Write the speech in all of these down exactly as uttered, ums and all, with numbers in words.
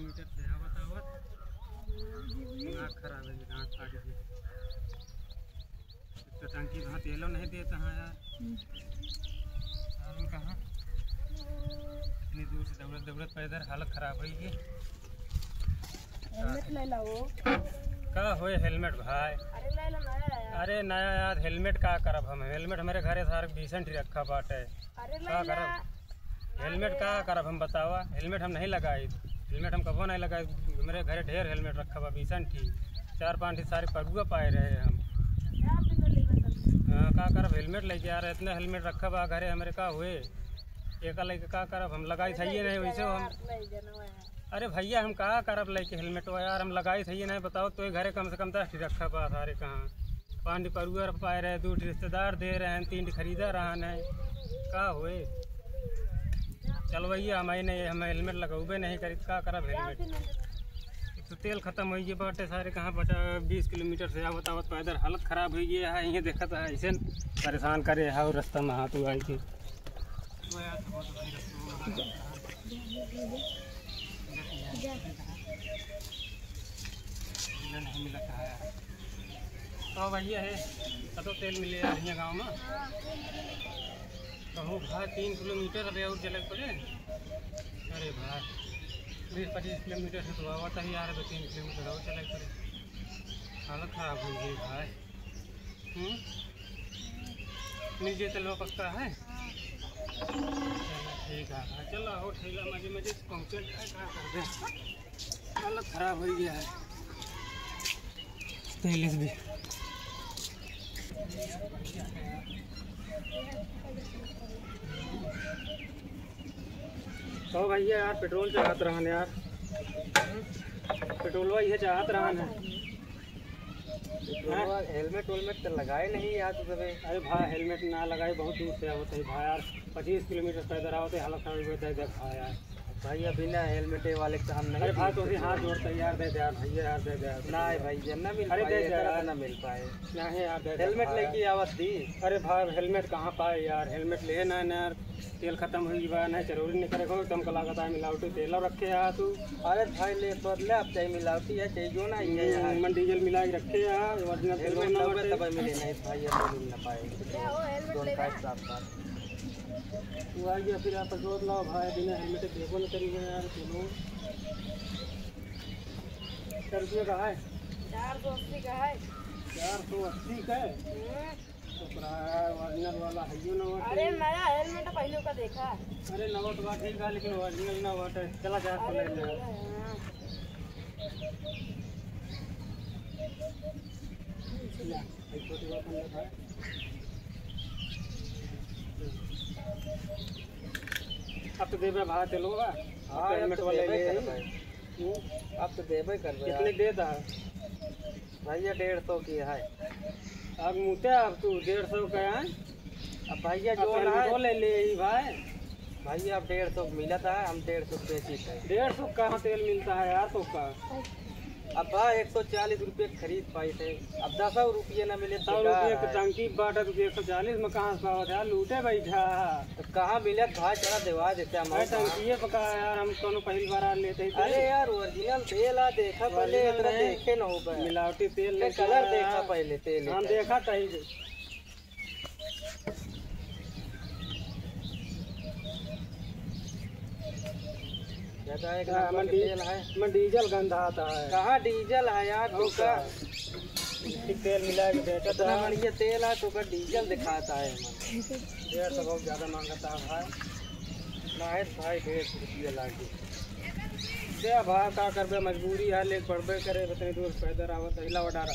मीटर से आवत आवत दिमाग खराब है, गांठ फाट गई। एक तो टंकी में तेलो नहीं देता है यार। सालन कहाँ इतनी दूर से दौड़त दौड़त पैदल हालत खराब होई गई। हेलमेट ले ला हो। का होए हेलमेट भाई? अरे ले ला नया यार। अरे नया यार, हेलमेट का करब हम? हेलमेट हमरे घरे सारे बीसन ठी रखा बाटे। अरे का ले ला। करब? हेलमेट का करब हम बतावा? हेलमेट हम नहीं लगाई, हेलमेट हम कबो नहीं लगाई। हमरे घरे ढेर हेलमेट रखा बा, बीसन ठी, चार पाँच ठी सारे परुआ पाए रहे हम। हाँ, का करब? हेलमेट लेके आ रहे, इतने हेलमेट रखा बा घरे हमरे, का होए? एका लेके का करब हम? लगाई सही नहीं वैसे हम। अरे भैया, हम का करब लेके हेलमेटवा यार, हम लगाई सही नहीं, बताओ तो। घरे कम से कम दस ठी रखा बा सारे, कहाँ पाँच ठी परुआ पाए रहे, दो ठी रिश्तेदार दे रहे हैं, तीन ठी खरीदा रहा है, का होए? चल भैया, हम आई नहीं, हम हेलमेट लगौबे नहीं करी, का करब हेलमेट? एक तो तेल खत्म होई गए बाटे सारे, कहाँ बचा? बीस किलोमीटर से आवत आवत पैदल हालत खराब होई गए है, ये देखत है ऐसे परेशान करे है और रास्ता में हाथ उगाई के। तो भैया है, कतो तेल मिले है यहाँ गाँव में? कहूँ भाई तीन किलोमीटर अबे और चले पड़े। अरे भाई, बीस पच्चीस किलोमीटर से तो आवत ही यार, अबे तीन किलोमीटर और चले पड़े। हालत खराब हो गई भाई। हम्म? मिल जाए तेलवा पक्का है? चलो ठीक है, चलो हो ठेला मजे मजे से पहुँचे जाए, का कर दे। हालत खराब हो गया है पहले से भी। तो भैया यार पेट्रोल चढ़ात रहन यार, पेट्रोलवा ये चढ़ात रहन है। पेट्रोलवा, हेलमेट वेलमेट तो लगाए नहीं यार तू सबे। अरे भाई हेलमेट ना लगाए, बहुत दूर से आवत है भाई यार, पच्चीस किलोमीटर पैदल आवत है, हालत खराब हो गई, दे दे भाई यार। भाई अभी ना हेलमेट वाले का हम नहीं अरे भाई तो अभी हाथ जोड़ता है यार, दे दे यार भैया यार, दे दे यार। नहीं भैया ना मिल अरे पाए, दे दे एकरा यार। ना मिल पाए। नहीं यार दे दे हेलमेट भाई। लेके आवत दी। अरे भाई हेलमेट कहाँ पाए यार, हेलमेट ले ना ना यार। तेल खत्म होई बा, नहीं चरौरी नहीं करे को, तुमको लागत है मिलावटी तेल और रखे आ तू। अरे भाई ले तो ले, अब चाहे मिलावटी है, चाहे जो ना, ये है। हम्म, मन डीजल मिला के रखे आ, ओरिजिनल तेल हेलमेट ना लगे बाटे। तब मिले नहीं भाई, ये मिल ना पाए। क्या हो, हेलमेट दोनों लेना? का साथ साथ। तू आ गया फिर आप जोत लाओ भाई, बिना हेलमेट के देखो ना करिए यार, चलो। सौ रुपये का है? चार सौ अस्सी का है। चार सौ अस्सी का है? हम्म। तो पूरा ओरिजिनल वाला है, यो नवा अरे, है। नया हेलमेट पहले का देखा। अरे, नवा तो बात ठीक है, लेकिन ओरिजिनल ना बाटे। चला जा, अरे, ले ले। नया है, हाँ। ले, एक छोटी बात हम बता। अब तो देबे भाई, चलो बा। हाँ, अब तो हेलमेट तो वाले देबे ले करबे। हम्म। अब तो देबे करबे कितने यार। देता है? भैया, डेढ़ सौ की है। अब मुते अब तू डेढ़ सौ का है। अब भैया, अब जो पहले ना है। वो ले ले ही भाई। भैया, अब डेढ़ सौ मिलत है, हम डेढ़ सौ बेची थे। डेढ़ सौ कहाँ तेल मिलता है यार, तो का? अब भाई, एक सौ चालीस रुपये खरीद पाई थे, अब दस रुपये ना मिले तो सौ रुपये का की है? टंकी बाटा, तू एक सौ चालीस में कहाँ से पावत है? लूटे बैठा। तो कहाँ मिलत भाई, चला देवा देते हम। अरे टंकिए पे का यार, हम कौनो पहली बार आ लेते ही अरे तेल। यार, ओरिजिनल तेल आ, देखा पहले, ओरिजिनल एकरा नहीं। देखे न हो बे। मिलावटी तेल ए, लेके कलर आया। देखा पहले तेल हम लेके। देखा तही। ज्यादा एक हाँ, नंबर मन के डी-, तेल है। मन डीजल गंधाता है। कहाँ डीजल है यार, और तू का? का? ठीक तेल मिला के बेचत इतना है। बढ़िया तेल है, तो का डीजल दिखाता है मन। डेढ़ सौ बहुत ज्यादा मांगता है भाई। ना है तो भाई, डेढ़ सौ रुपया लागे। दे भाई, का करबे, मजबूरी है, लेके पड़बे करे, इतनी दूर पैदल आवत है, हिला वडारा।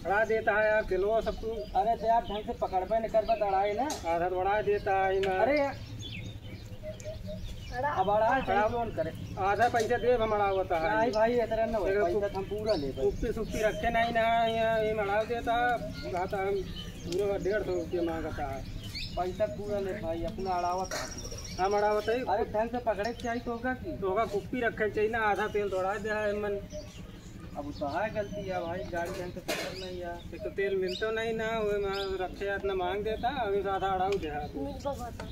अड़ा देता है यार, तेलवा सब तू। अरे तो यार, ढंग से पकड़बे नहीं करबे तो अड़ाई ना। आधा तो अड़ा देता है इमा। अरे यार। अब अड़ा चाहिए, कौन करे? आधा पैसा देब, हम अड़ावत है। नहीं भाई, इतना ना हो, एक पैसा तो हम पूरा लेब। कुप्पी सुप्पी रखे नहीं ना, यहाँ ये अड़ाव देता, कहता हम पूरा डेढ़ सौ रुपया मांगता है। पैसा पूरा लेब भाई, अपना अड़ावत है। हम अड़ावत है। अरे ढंग से पकड़े के चाहिए तो होगा कि? तो होगा, कुप्पी रखे चाहिए ना, आधा तेल दौड़ा दे है मन। अब तो है गलती है भाई, गाड़ी ढंग से पकड़ नहीं है। एक तो तेल मिलतो नहीं ना, वो मार रखे इतना मांग देता, अभी से आधा अड़ाऊ दे है। मीठ बाबा था।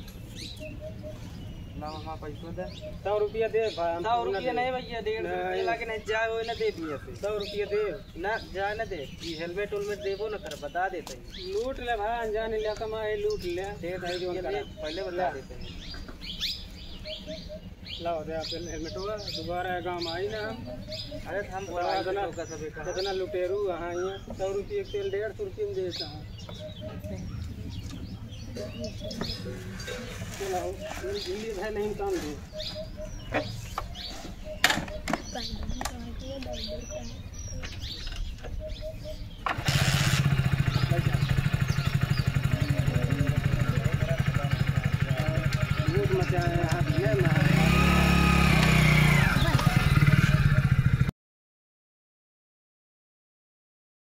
ना मामा, पैसा दे। सौ रुपया दे भाई, हम सौ पूरा रुपया दे। नहीं भैया, डेढ़ सौ रुपया नहीं। लाके नहीं जाए, वो ना दे दिए थे। सौ रुपया दे। ना जाए ना दे, ये हेलमेट उलमेट देबो ना कर, बता देते हैं। लूट ले भाई, अनजान ले कमाए, लूट ले। दे भाई, जो ये कर। ले, पहले बता देते हैं। लाओ दे आप हेलमेटवा, दोबारा गाँव में आई ना हम। अरे हम बताओ, बोला इतना, तो का सबे कहा। इतना लुटेरू यहाँ ये सौ रुपये के तेल डेढ़ सौ रुपये में देता है। चलाओ, हिंदी भाई नहीं काम दे। लूट मचाए हैं, हाथ में ना